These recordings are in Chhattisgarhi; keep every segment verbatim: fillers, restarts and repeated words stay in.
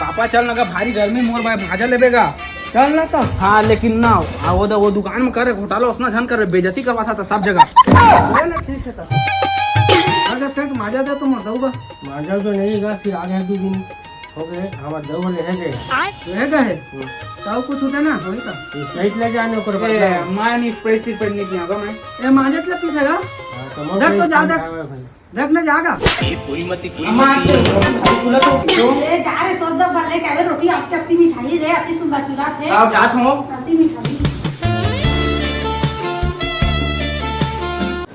पापा चल ना गा, भारी गर्मी, मोर भाई माजा लेबे गा। चल ना तो। हाँ, लेकिन ना, आ, वो, वो दुकान में करे घोटाला, ओसना झन करे, बेइज्जती करवा था सब जगह। चल ना, ठीक है तो। अगर सेठ माजा दे तो मोर दऊ बा। माजा तो नहीं गा, सिर आगे दू दिन हो गए, हमार दऊ ले है गए। ले गए? हम्म। तब कुछ होता ना, वही तो। स्प्राइट ले जाने ओकर ए, बदला। मैं नहीं स्प्राइट सिर्फ नहीं पियागा मैं। ए, माजा के पी देगा? हाँ, तो मैं देख तो कोई ज्यादा खावे भाई। देख ना जागा। ये पूरी मत, पूरी अम्मा, मत। आज तो भाई खुला तो क्यों? ए, जा रे, सोच दे, भले क्या रे, रोटी आज की अति मिठाई रे, अति सुंदर चूरा थे। आओ, जात हूँ। अति मिठाई।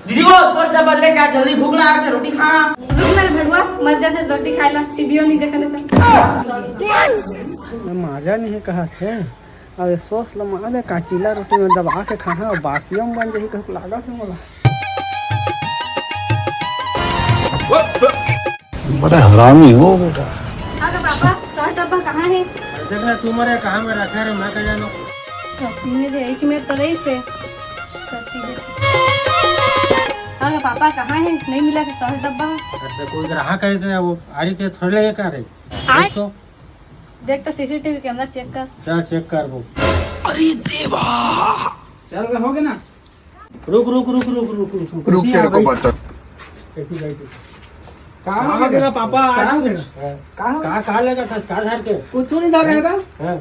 दीदी वो, सोच दे, भले क्या जल्दी भूख लगा थे, रोटी खाना। रुक ना रे भड़ुआ, मर जाते रोटी खाए ला, टीवीओ नहीं देखने देता। माजा नहीं है कहा थे। अरे सॉस ल मार दे, काचीला रोटी में दबा के खाना, अउ बासिया में बन जाही कहूँ लागत है मोला। बड़ा हरामी हो बेटा। अरे पापा, सॉस डब्बा कहाँ है? अरे देख ना, तू मरे कहाँ में रखा रे, मैं क्या जानू। कत्ती में दे, इच में तो रही से। कत्ती दे। अरे पापा, कहाँ है? नहीं मिला के सॉस डब्बा। अरे कोई ग्राहक है तो वो आ रही थे, थोड़े लेके आ रही। आए? तो देख तो सीसीटीवी कैमरा चेक कर। चल चेक कर वो। अरे देवा। चल रे, हो गया ना? रुक, रुक, रुक, रुक, रुक, रुक, रुक। रुक, रुक, तेरे को भाई। बता। बैठी, बैठी। कहाँ कहाँ हो गया? गया पापा? आज कहाँ कुछ गया? कहाँ हो? कहाँ, कहाँ लगा था? कहाँ धर के? कुछ नहीं धर रहेगा। हाँ।